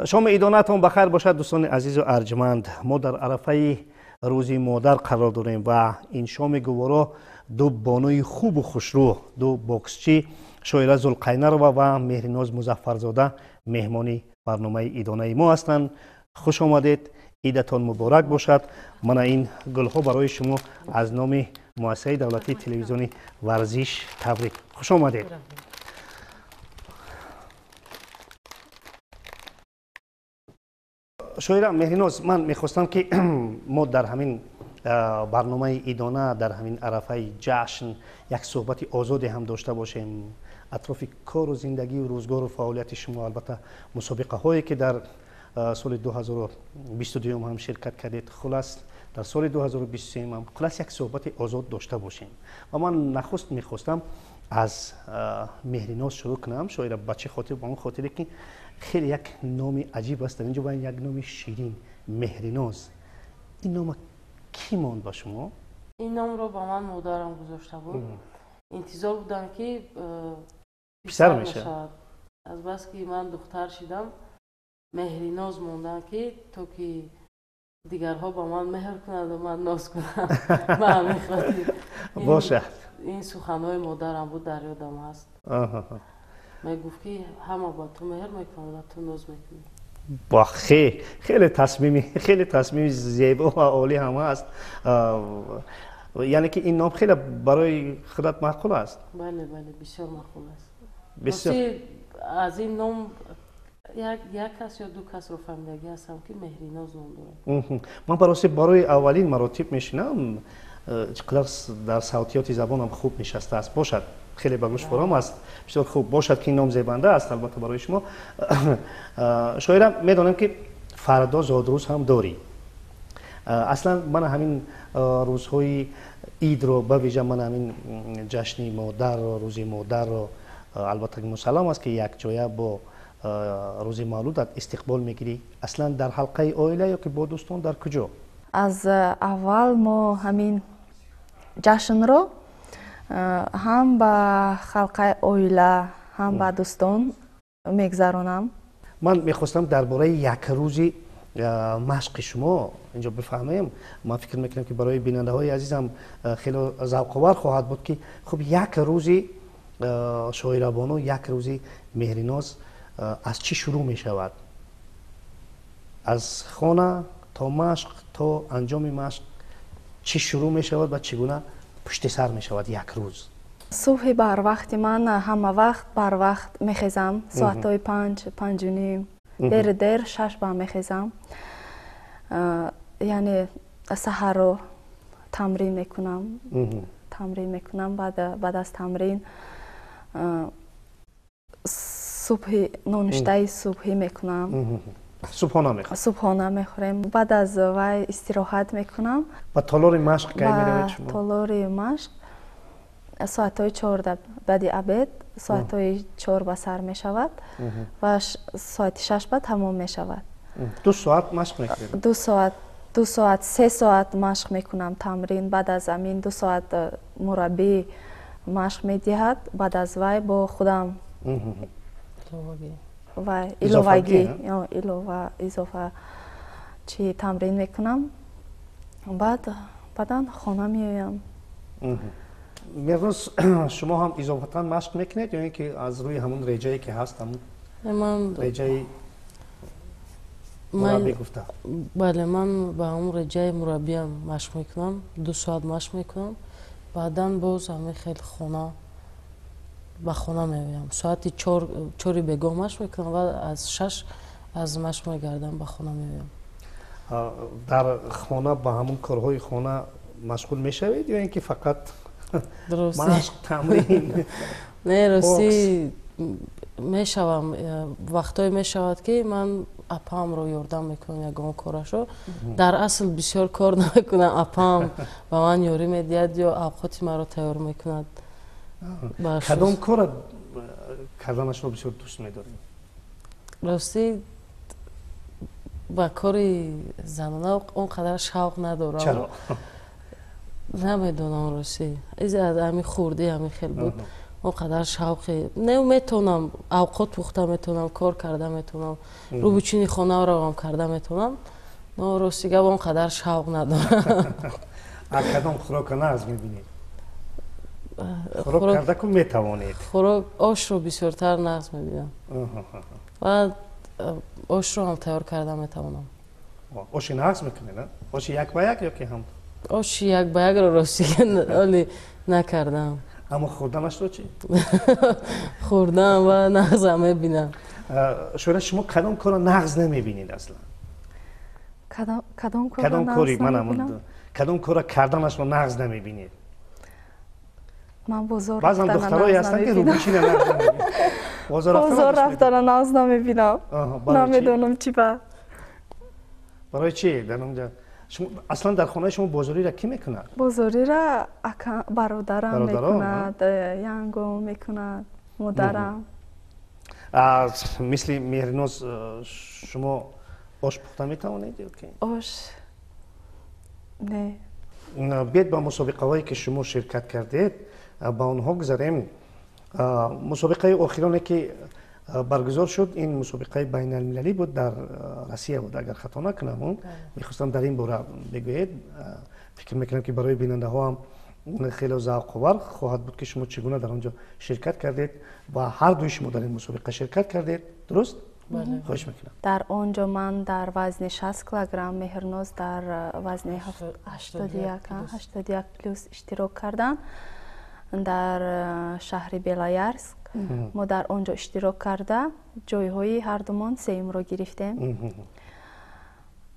Шоми идонатон ба хайр бошад, дӯстони азизу арҷманд. Мо дар арафаи рӯзи модар қарор дорем ва ин шоми гуворо ду бонуи хубу хушрӯ, ду боксчӣ Шоира Зулқайнарова ва Меҳриноз Музаффарзода меҳмони барномаи идонаи мо ҳастанд. Хуш омадед, идатон муборак бошад. Мана ин гулҳо барои шумо аз номи муассисаи давлатии телевизиони варзиш табрик. Хуш омадед. Шоира, Меҳриноз, ман мехостам, ки мо дар ҳамин барномаи идона, дар ҳамин арафаи ҷашн як суҳбати озоде ҳам дошта бошем атрофи кору зиндагию рӯзгору фаъолияти шумо, албатта мусобиқаҳое, ки дар соли 2022 ҳам ширкат кардед, хулас дар соли 2023 ҳам, хулас як суҳбати озод дошта бошем. Ва ман нахуст мехостам аз Меҳриноз шурӯъ кунам. Шоира, ба чӣ хотир? Ба он хотире, ки хеле як номи аҷиб аст дар инҷо ва як номи ширин, Меҳриноз. Ин нома кӣ монд ба шумо? Ин номро ба ман модарам гузошта буд. Интизор будам, ки писар мешавад. Азбаски ман духтар шидам, Меҳриноз мондам, ки то ки дигарҳо ба ман меҳр кунанд, ман ноз кунам. Ба ҳамин хотир. Бошад. Ин суханҳои модарам буд, дар ёдам ҳаст. Мегуфт, ки ҳама ба ту меҳр мекунанд ва ту ноз мекунӣ. Ба хеле тасмими зебо ва олӣ ҳам ҳаст. Яъне ки ин ном хеле барои худат маъқул аст? Бале, бисёр маъқул аст. Бисёр. Аз ин ном як кас ё ду касро фаҳмидагӣ ҳастам, ки Меҳриноз ном дорад. Ман барости барои аввалин маротиб мешинам, чӣ қадар дар савтиёти забонам хуб нишастааст. Бошад, хеле ба гӯш фором аст, бисёр хуб бошад, ки ин ном зебанда аст, албатта, барои шумо. Шоира, медонем, ки фардо зодрӯз ҳам дорӣ. Аслан мана ҳамин рӯзҳои идро, ба вижа мана ҳамин ҷашни модарро, рӯзи модарро, албатта, мусаллам аст, ки якҷоя бо рӯзи мавлудат истиқбол мегирӣ. Аслан дар ҳалқаи оила ё ки бо дӯстон, дар куҷо? Аз аввал мо ҳамин ҷашнро ҳам ба ҳалқаи оила, ҳам ба дӯстон мегзаронам. Ман мехостам дар бораи як рӯзи машқи шумо инҷо бифаҳмем. Ман фикр мекунам, ки барои бинандаҳои азизам хеле завқовар хоҳад буд, ки хуб, як рӯзи Шоирабону, як рӯзи Меҳриноз аз чӣ шурӯъ мешавад, аз хона то машқ, то анҷоми машқ чӣ шурӯъ мешавад ва чӣ гуна пушти сар мешавад як рӯз? Субҳи барвақти ман ҳама вақт барвақт мехезам, соатҳои 5, 5:30, дери дер 6 ба мехезам. Яъне саҳарро тамрин мекунам, тамрин мекунам. Баъд аз тамрин субҳи нонуштаи субҳӣ мекунам. Субҳона мехӯред? Субҳона мехӯрем. Баъд аз вай истироҳат мекунам. Ба толори машқ кай меравед шумо? Толори машқ соатҳои 4 баъди обед, соатҳои 4 ба сар мешавад ва соати 6 ба тамом мешавад. 2 соат машқ мекунед? 2 соат, 2 соат, 3 соат машқ мекунам, тамрин. Баъд аз амин 2 соат мураббӣ машқ медиҳад. Баъд аз вай бо худам ва иловагӣ, илова, изофа чӣ тамрин мекунам. Баъд баъдан хона меоям. Меҳрноз, шумо ҳам изофатан машқ мекунед ё ин ки аз рӯи ҳамун реҷае, ки ҳаст, ҳамун реҷаи мураббӣ гуфта? Бале, ман ба ҳамун реҷаи мураббиам машқ мекунам, 2 соат машқ мекунам. Баъдан боз ҳамин хел хона ба хона меоям. Соати 4-и бегоҳ машқ мекунам ва аз 6 аз машқ мегардам, ба хона меоям. Дар хона ба ҳамун корҳои хона машғул мешавед ё ин ки фақат машқ, тамрин? Не, ростӣ, мешавам. Вақтое мешавад, ки ман апаамро ёрдам мекунам ягон корашо. Дар асл бисёр кор намекунам, апаам ба ман ёрӣ медиҳад ё авқоти маро тайёр мекунад. Кадом кора карданашро бисёр дӯст медоред? Ростӣ, ба кори занона он қадар шавқ надорам. Чаро? Намедонам, ростӣ, аз ҳамин хурдӣ ҳамин хел буд. Он қадар шавқе не, метавонам авқот пухта метавонам, кор карда метавонам, рӯбучини хонаро ҳам карда метавонам, но рости гап, он қадар шавқ надорам. А кадом хӯрока нағз мебинед? Хӯрок карда ку метавонед? Хӯрок, ошро бисёртар нағз мебинам ва ошро ҳам тайёр карда метавонам. Оши нағз мекунед? Оши як ба як ё ки ҳам? Оши як ба якро рости оли накардам. Аммо хӯрданашро чӣ? Хӯрдан ва нағзам мебинам. Шоира, шумо кадом корро нағз намебинед аслан? Кадом кадом кори манам, кадом корро карданашро нағз намебинед? Ман бозор Баъзан духтарое ҳастанд, ки рӯбучина нағз намебинанд. Бозор рафтана нағз намебинам, намедонам чӣ ба. Барои чӣ? Дар онҷа аслан дар хонаи шумо бозориро кӣ мекунад? Бозориро бародарам мекунад, янгом мекунад, модарам. Мисли Меҳриноз шумо ош пухта метавонед ё ки? Ош не. Биед, ба мусобиқаҳое, ки шумо ширкат кардед, ба онҳо гузарем. Мусобиқаи охироне, ки баргузор шуд, ин мусобиқаи байналмилалӣ буд, дар Россия буд, агар хато накунам. Мехостам дар ин бора бигӯед. Фикр мекунам, ки барои бинандаҳо ҳам хеле завқовар хоҳад буд, ки шумо чӣ гуна дар он ҷо ширкат кардед ва ҳар дуи шумо дар ин мусобиқа ширкат кардед, дуруст? Хоҳиш мекунам. Дар он ҷо ман дар вазни 60 килограмм, Меҳрноз дар вазни 81 плюс иштирок карданд дар шаҳри Белоярск. Мо дар он ҷо иштирок карда, ҷойҳои ҳардумон сеюмро гирифтем.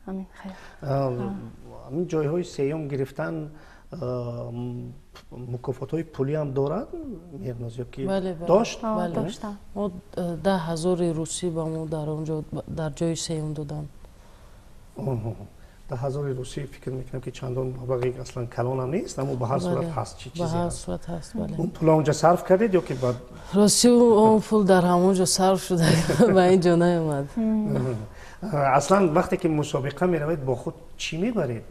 Ҳамин ҷойҳои сеюм гирифтан мукофотҳои пулӣ ҳам дорад, Меҳрноз, ё ки дошт? Мо 10 000 русӣ ба мо дар он ҷо дар ҷои сеюм доданд. 10 000 русӣ, фикр мекунам, ки чандон маблағи аслан калонам нест, аммо ба ҳар сурат ҳаст чи чизе. Сурат ҳаст, бале. Он пула онҷа сарф кардед ё ки баъд? Рости, он пул дар ҳамон ҷо сарф шуда, ба ин ҷо наомад. Аслан вақте ки мусобиқа меравед, бо худ чӣ мебаред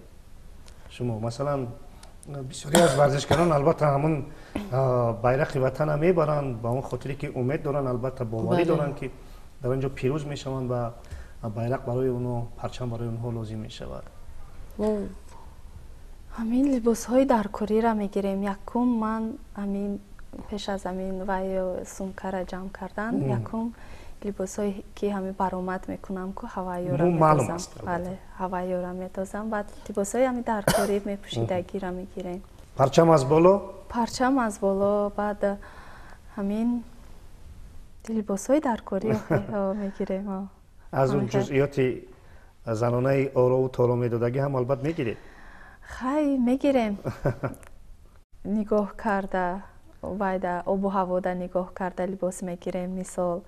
шумо? Масалан, бисёре аз варзишгарон албатта ҳамон байрақи ватана мебаранд, ба он хотире ки умед доранд, албатта боварӣ доранд, ки дар он ҷо пирӯз мешаванд ва байрақ барои онҳо, парчам барои онҳо лозим мешавад. Ҳамин либосҳои даркориро мегирем. Якум ман ҳамин пеш аз ҳамин вай сумкара ҷамъ кардан, якум либосҳое ки ҳамин баромад мекунам ку, ҳавайёра медозам, бале, ҳавайёра медозам, баъд либосҳои ҳамин даркорӣ мепӯшидагиро мегирем. Парчам аз боло? Парчам аз боло, баъд ҳамин либосҳои даркорӣ мегирем. Аз он ҷузъиёти занонаи орову торо медодагӣ ҳам албат мегиред? Хай, мегирем, нигоҳ карда, вайда обу ҳавода нигоҳ карда либос мегирем. Мисол,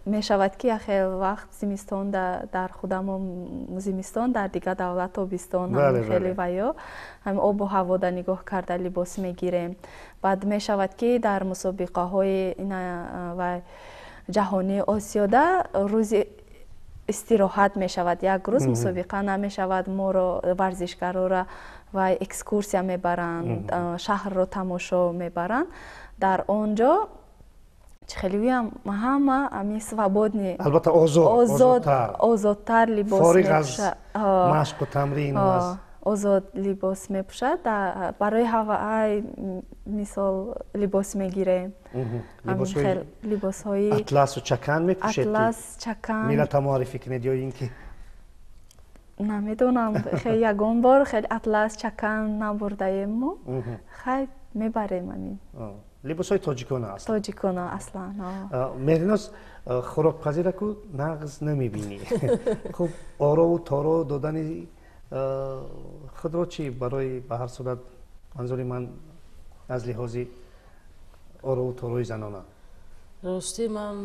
мешавад, ки яхел вақт зимистон дар худамон зимистон, дар дигар давлат тобистон, хеле ваё ҳами обу ҳавода нигоҳ карда либос мегирем. Баъд мешавад, ки дар мусобиқаҳои вай ҷаҳонии Осиёда рӯзи истироҳат мешавад, як рӯз мусобиқа намешавад, моро, варзишгароро, вай экскурсия мебаранд, шаҳрро тамошо мебаранд. Дар он ҷо чӣ хеле гӯям, ҳама ами свободный. Албатта, озод. Озодтар либос. Фориғ аз машқу тамрин. Озод либос мепӯшад. Барои ҳаваай, мисол, либос мегирем. Либосҳои атласу чакан мепӯшед? Атлас, чакан. Миллата муаррифӣ кунед ё ин ки? Намедонам, хеле ягон бор хеле атлас, чакан набурдаем мо. Хай, мебарем амин. Либосҳои тоҷикона аслан. Тоҷикона аслан. Меҳриноз, хӯрокпазира ку нағз намебинӣ. Хуб, орову торо додани худро чӣ? Барои ба ҳар сурат, манзури ман аз лиҳози орову торои занона. Ростӣ, ман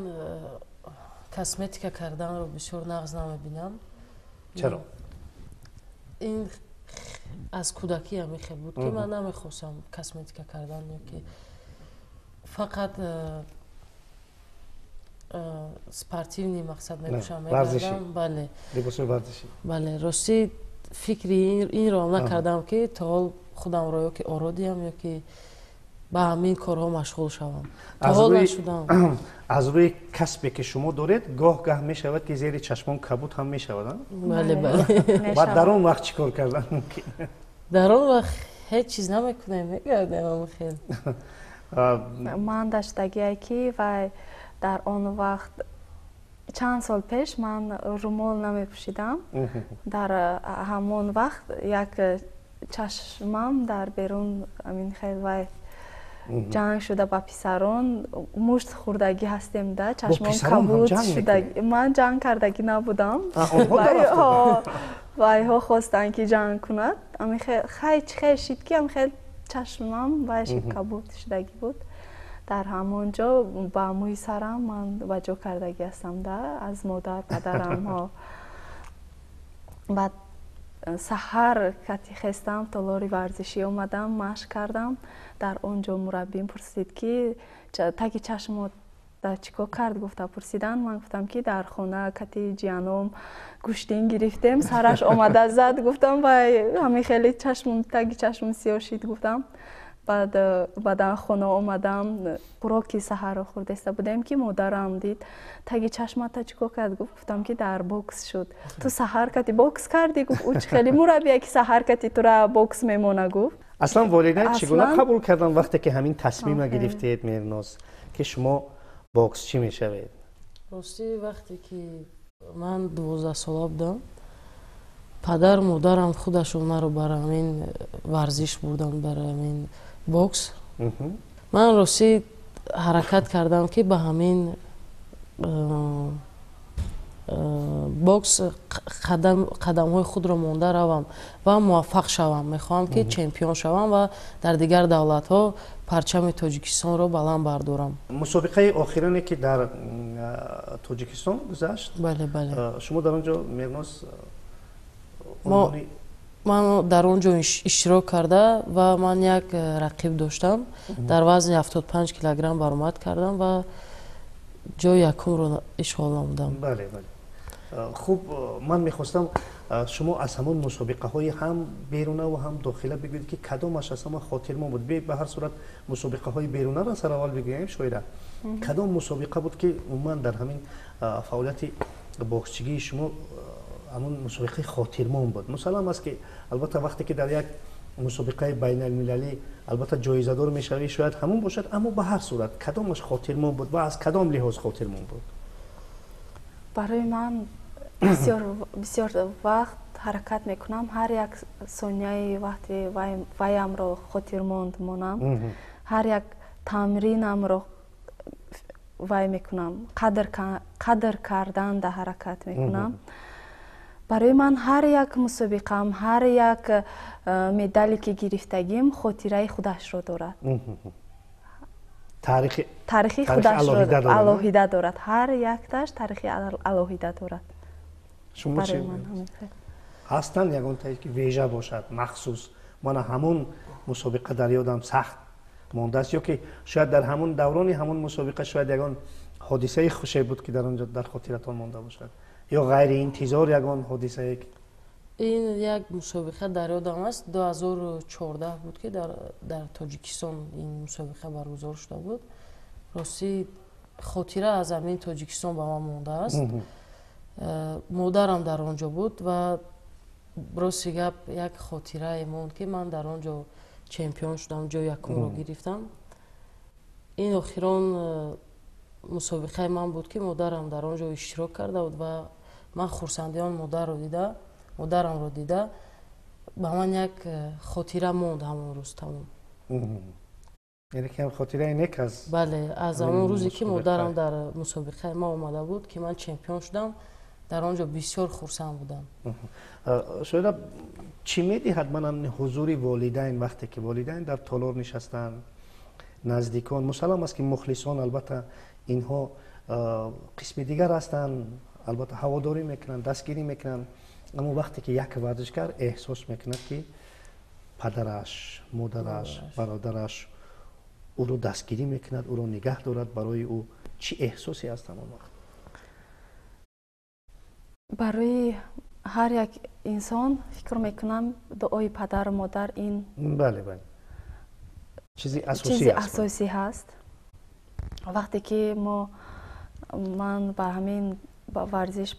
косметика карданро бисёр нағз намебинам. Чаро? Ин аз кӯдакӣ ҳамин хел буд, ки ман намехостам косметика кардан ё ки фақат спортивный мақсад мепӯшам. Бале. Либосҳои варзишӣ. Бале. Ростӣ, фикри инро накардам, ки то ҳол худамро ё ки оро диҳам, ё ки Ба ҳамин корҳо машғул шавам. То ҳол нашудам. Аз рӯи касбе ки шумо доред, гоҳ гаҳ мешавад, ки зери чашмон кабуд ҳам мешавад. Бале, бале. Баъд дар он вақт чӣ кор кардан мумкин? Дар он вақт ҳеҷ чиз намекунем, мегардем хел. Ман даштагие, ки вай дар он вақт, чанд сол пеш, ман румол намепӯшидам. Дар ҳамон вақт як чашмам дар берун амин хел вай ҷанг шуда, ба писарон мушт хӯрдагӣ ҳастем да, чашмон кабуд шуда. Ман ҷанг кардагӣ набудам, вайҳо хостанд, ки ҷанг кунад. Хай, чӣ хел шид, ки хел чашмам вай шид, кабуд шудагӣ буд. Дар ҳамон ҷо ба мӯи сарам ман ба ҷо кардагӣ ҳастам да, аз модар, падарамҳо. Баъд саҳар кати хестам, толори варзишӣ омадам, машқ кардам. Дар он ҷо мураббим пурсид, ки таги чашмот чӣ кор кард, гуфта пурсиданд. Ман гуфтам, ки дар хона кати ҷияном гӯштин гирифтем, сараш омада зад, гуфтам, вай ҳамин хеле чашмум, таги чашмум сиёҳ шид, гуфтам. Баъд баъдан хона омадам, хӯроки саҳарро хӯрдеста будем, ки модарам дид: «Таги чашмата чӣ кор кард?» гуфт. Гуфтам, ки дар бокс шуд. «Ту саҳар кати бокс кардӣ?» гуфт. «Ӯ чӣ хеле мураббие, ки саҳар кати тура бокс мемона?» гуфт. Аслан волидайн чӣ гуна қабул карданд, вақте ки ҳамин тасмима гирифтед, Меҳрноз, ки шумо боксчӣ мешавед? Ростӣ, вақте ки ман 12сола будам, падару модарам худашон маро бар ҳамин варзиш бурданд, бар ҳамин бокс. Ман ростӣ ҳаракат кардам, ки ба ҳамин бокс қадамҳои худро монда равам ва муваффақ шавам. Мехоҳам, ки чемпион шавам ва дар дигар давлатҳо парчами Тоҷикистонро баланд бардорам. Мусобиқаи охироне, ки дар Тоҷикистон гузашт, бале, бале. Шумо дар он ҷо, Меҳрноз? Ман дар он ҷо иштирок карда ва ман як рақиб доштам. Дар вазни 75 килограмм баромад кардам ва ҷои якумро ишғол намудам. Бале, хуб, ман мехостам, шумо аз ҳамон мусобиқаҳои ҳам беруна ва ҳам дохила бигӯед, ки кадомаш аз ҳама хотирмон буд. Ба ҳар сурат, мусобиқаҳои берунаро сараввал бигӯем. Шоира, кадом мусобиқа буд, ки умуман дар ҳамин фаъолияти боксчигии шумо ҳамон мусобиқаи хотирмон буд? Мусаллам аст, ки албатта, вақте ки дар як мусобиқаи байналмилалӣ, албатта, ҷоизадор мешавӣ, шояд ҳамон бошад, аммо ба ҳар сурат, кадомаш хотирмон буд ва аз кадом лиҳоз хотирмон буд? Барои ман бисёр вақт ҳаракат мекунам, ҳар як сонияи вақти ваямро хотирмонд монам, ҳар як тамринамро вай мекунам, қадр кардан да ҳаракат мекунам. Барои ман ҳар як мусобиқаам, ҳар як медале, ки гирифтагим, хотираи худашро дорад. Таърихи худашро алоҳида дорад. Ҳар якташ таърихи алоҳида дорад. Шумо чӣ, ҳастанд ягон ки вежа бошад, махсус, мана ҳамон мусобиқа дар ёдам сахт мондааст, ё ки шояд дар ҳамон даврони ҳамон мусобиқа шояд ягон ҳодисаи хуше буд, ки дар он ҷо дар хотиратон монда бошад, ё ғайриинтизор ягон ҳодисае? Ин як мусобиқа дар ёдам аст, 2014 буд, ки дар Тоҷикистон ин мусобиқа баргузор шуда буд. Ростӣ, хотира аз ҳамин Тоҷикистон ба ман мондааст. Модарам дар он ҷо буд ва рости гап, як хотирае монд, ки ман дар он ҷо чемпион шудам, ҷои якумро гирифтам. Ин охирон мусобиқаи ман буд, ки модарам дар он ҷо иштирок карда буд ва ман хурсандиён модарро дида, модарамро дида, ба ман як хотира монд ҳамон рӯз, тамом. Яъне ки хотираи нек аз Бале, аз ҳамон рӯзе, ки модарам дар мусобиқаи ма омада буд, ки ман чемпион шудам, дар он ҷо бисёр хурсанд будам. Шоира, чӣ медиҳад манам ҳузури волидайн, вақте ки волидайн дар толор нишастанд, наздикон? Мусаллам аст, ки мухлисон, албатта, инҳо қисми дигар ҳастанд, албатта, ҳаводорӣ мекунанд, дастгирӣ мекунанд, аммо вақте ки як варзишгар эҳсос мекунад, ки падараш, модараш, бародараш ӯро дастгирӣ мекунад, ӯро нигаҳ дорад, барои ӯ чӣ эҳсосе аст ҳамон вақт? Барои ҳар як инсон, фикр мекунам, дуои падару модар ин бале бале Чизи асосӣ ҳаст. Вақте ки ман ба ҳамин варзиш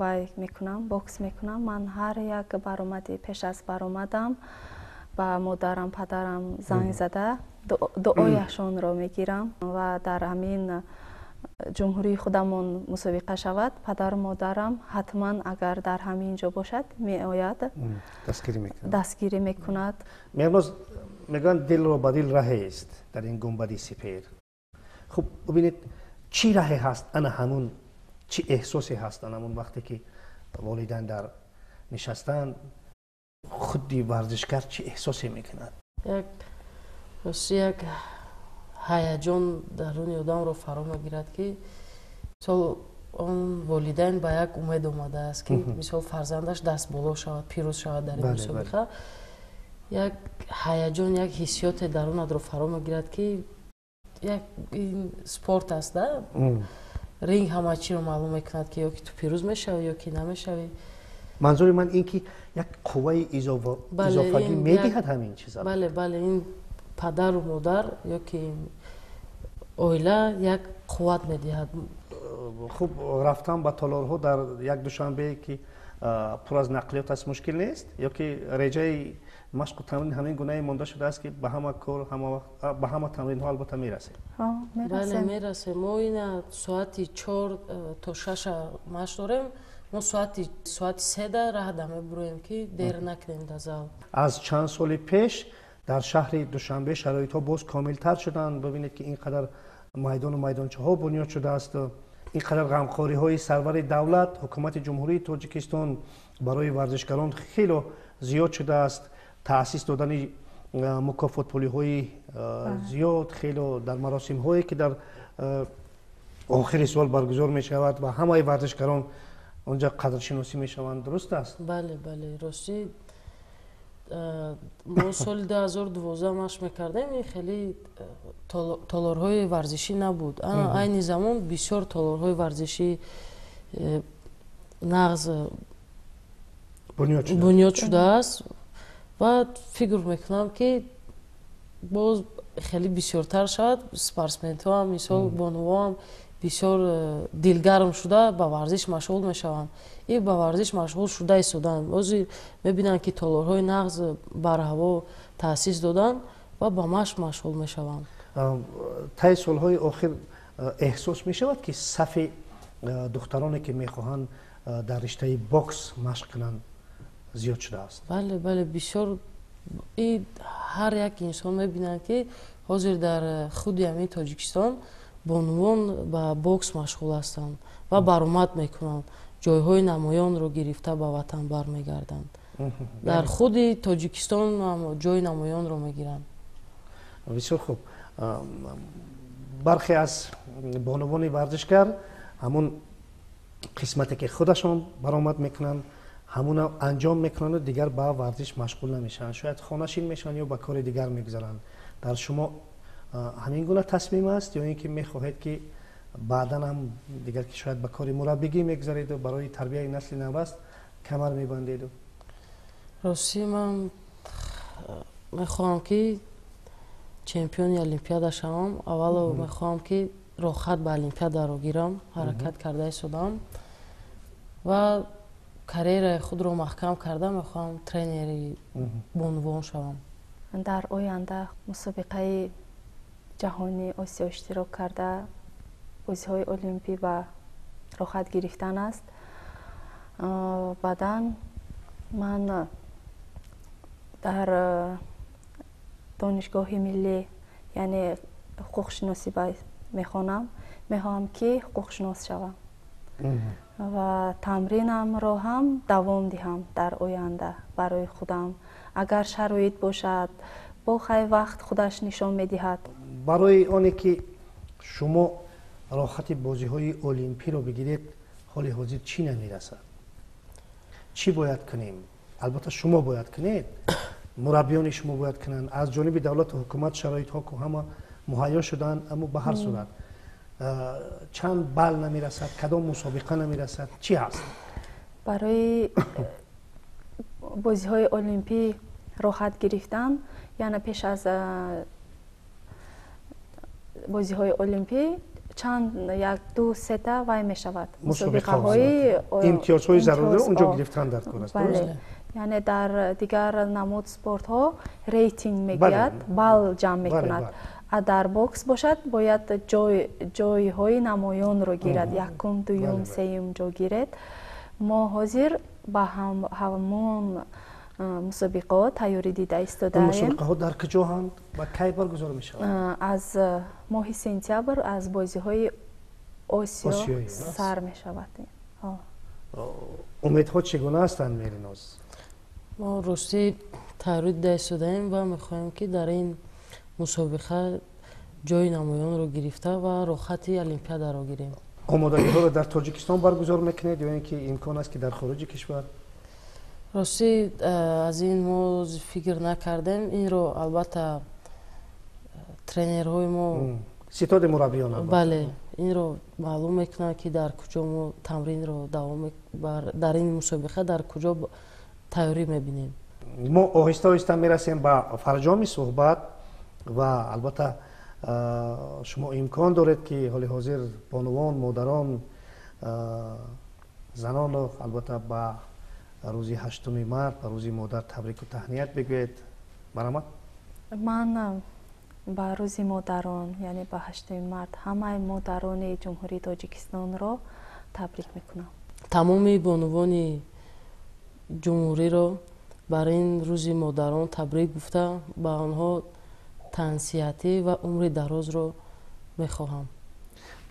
вай мекунам, бокс мекунам, ман ҳар як баромади пеш аз баромадам ба модарам, падарам занг зада дуояшонро мегирам ва дар ҳамин ҷумҳурии худамон мусобиқа шавад, падару модарам ҳатман агар дар ҳамин ҷо бошад меояд, дастгирӣ мекунад. Меҳрноз, мегӯянд дилро ба дил раҳест дар ин гунбади сипер. Хуб, бубинед, чӣ раҳе ҳаст, ана ҳамун чӣ эҳсосе ҳаст ана ҳамун вақте ки волидайн дар нишастанд, худи варзишгар чӣ эҳсосе мекунад? Як ҳаяҷон даруни одамро фаро мегирад, ки мисол он волидайн ба як умед омадааст, ки мисол фарзандаш дастболо шавад, пирӯз шавад дар ин мусобиқа. Як ҳаяҷон, як ҳиссиёте дарунатро фаро мегирад, ки як ин спорт аст, да, ринг ҳама чиро маълум мекунад, ки ё ки ту пирӯз мешавӣ, ё ки намешавӣ. Манзури ман ин ки як қувваи изофагӣ медиҳад ҳамин чиза. Бале, бале, ин падару модар ё ки оила як қувват медиҳад. Хуб, рафтан ба толорҳо дар як Душанбе, ки пур аз нақлиёт аст, мушкил нест, ё ки реҷаи машқу тамрин ҳамин гунае монда шудааст, ки ба ҳама кор, ҳама вақт ба ҳама тамринҳо албатта мерасем? Бале, мерасем. Мо ина соати 4 то 6-а машқ дорем, мо соати 3-да раҳда мебуроем, ки дер накунем дар зал. Аз чанд соли пеш дар шаҳри Душанбе шароитҳо боз комилтар шуданд. Бибинед, ки ин қадар майдону майдончаҳо бунёд шудааст, ин қадар ғамхориҳои сарвари давлат, ҳукумати Ҷумҳурии Тоҷикистон барои варзишгарон хело зиёд шудааст. Таъсис додани мукофотпулиҳои зиёд хело дар маросимҳое, ки дар охири сол баргузор мешавад ва ҳамаи варзишгарон онҷа қадршиносӣ мешаванд. Дуруст аст? Бале, бале, ростӣ мо соли 2012 машқ мекардем, ин хеле толорҳои варзишӣ набуд. Айни замон бисёр толорҳои варзишӣ нағз бунёд шудааст ва фикр мекунам, ки боз хеле бисёртар шавад. Спортсменҳоам, мисол бонувоам бисёр дилгарм шуда ба варзиш машғул мешаванд и ба варзиш машғул шуда истоданд. Ҳозир мебинанд, ки толорҳои нағз барҳаво таъсис доданд ва ба машқ машғул мешаванд. Таи солҳои охир эҳсос мешавад, ки сафи духтароне, ки мехоҳанд дар риштаи бокс машқ кунанд, зиёд шудааст. Бале, бале, бисёр. И ҳар як инсон мебинанд, ки ҳозир дар худи ҳамин Тоҷикистон бонувон ба бокс машғул ҳастанд ва баромад мекунанд, ҷойҳои намоёнро гирифта ба ватан бармегарданд, дар худи Тоҷикистон ҷои намоёнро мегиранд. Бисёр хуб. Бархе аз бонувони варзишгар ҳамун қисмате, ки худашон баромад мекунанд, ҳамуна анҷом мекунанду дигар ба варзиш машғул намешаванд, шояд хонашин мешаванд ё ба кори дигар мегузаранд. Дар шумо ҳамин гуна тасмим аст ё ин ки мехоҳед, ки баъдан ҳам дигар, ки шояд ба кори мураббигӣ мегузареду барои тарбияи насли навраст камар мебандеду? Ростӣ, ман мехоҳам, ки чемпиони олимпиада шавам. Аввало мехоҳам, ки роҳхат ба олимпиадаро гирам, ҳаракат карда истодам ва карьераи худро маҳкам карда мехоҳам тренери бонувон шавам. Дар оянда мусобиқаи ҷаҳонии Осиё иштирок карда, бозиҳои олимпӣ ба роҳхат гирифтан аст. Баъдан ман дар донишгоҳи миллӣ, яъне ҳуқуқшиносӣ мехонам, мехоҳам, ки ҳуқуқшинос шавам ва тамринамро ҳам давом диҳам дар оянда барои худам, агар шароит бошад. Бо хай, вақт худаш нишон медиҳад. Барои оне ки шумо роҳхати бозиҳои олимпиро бигиред, ҳоли ҳозир чӣ намерасад, чӣ бояд кунем? Албатта, шумо бояд кунед, мураббиёни шумо бояд кунанд, аз ҷониби давлату ҳукумат шароитҳо ку ҳама муҳайё шуданд, аммо ба ҳар сурат чанд балл намерасад, кадом мусобиқа намерасад, чӣ ҳаст? Барои бозиҳои олимпӣ роҳхат гирифтан, яъне пеш аз Бозиҳои олимпӣ чанд, як, ду, сета вай мешавад, мусобиқаҳои имтиёзҳои заруриро унҷо гирифтан дар кор аст. Бале, яъне дар дигар намуд спортҳо рейтинг мегӯяд, балл ҷамъ мекунад, а дар бокс бошад, бояд ҷойҳои намоёнро гирад, якум, дуюм, сеюм ҷо гиред. Мо ҳозир ба ҳамон мусобиқаҳо тайёрӣ дида истодаем. Мусобиқаҳо дар куҷоҳанд ва кай баргузор мешаванд? Аз моҳи сентябр аз бозиҳои Осиё сар мешавад. Умедҳо чӣ гуна ҳастанд, Меҳриноз? Мо ростӣ тайёрӣ дида истодаем ва мехоҳем, ки дар ин мусобиқа ҷои намоёнро гирифта ва роҳхати олимпиадаро гирем. Омодагиҳоро дар Тоҷикистон баргузор мекунед ё ин ки имкон аст, ки дар хориҷи кишвар? Ростӣ, аз ин мо фикр накардем. Инро албатта тренерҳои мо, ситоди мураббиён. Бале, инро маълум мекунанд, ки дар куҷо мо тамринро давом, дар ин мусобиқа дар куҷо тайёрӣ мебинем. Мо оҳиста оҳиста мерасем ба фарҷоми суҳбат ва албатта шумо имкон доред, ки ҳоли ҳозир бонувон, модарон, занонро албатта ба рӯзи 8-уми март, ба Рӯзи модар табрику таҳният бигӯед. Барамад. Ман ба Рӯзи модарон, яъне ба 8-уми март, ҳамаи модарони Ҷумҳурии Тоҷикистонро табрик мекунам. Тамоми бонувони ҷумҳуриро бар ин Рӯзи модарон табрик гуфта, ба онҳо тансиҳатӣ ва умри дарозро мехоҳам.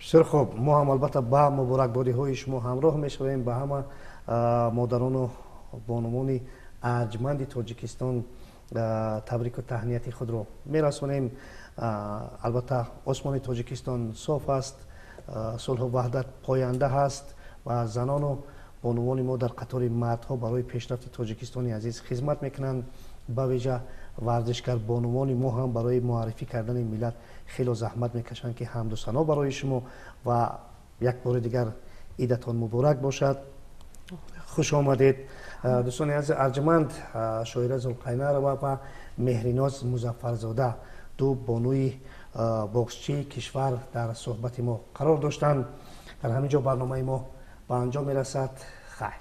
Бисёр хуб. Мо ҳам албатта ба муборакбодиҳои шумо ҳамроҳ мешавем. Ба ҳама модарону бонувони арҷманди Тоҷикистон табрику таҳнияти худро мерасонем. Албатта, осмони Тоҷикистон соф аст, сулҳу ваҳдат поянда ҳаст ва занону бонувони мо дар қатори мардҳо барои пешрафти Тоҷикистони азиз хизмат мекунанд. Ба вижа варзишгар бонувони мо ҳам барои муаррифӣ кардани миллат хело заҳмат мекашанд, ки ҳамду сано барои шумо. Ва як бори дигар идатон муборак бошад, хуш омадед. Дӯстони азиз арҷманд, Шоира Зулқайнарова ва Меҳриноз Музаффарзода, ду бонуи боксчии кишвар, дар суҳбати мо қарор доштанд. Дар ҳамин ҷо барномаи мо ба анҷом мерасад. Хайр.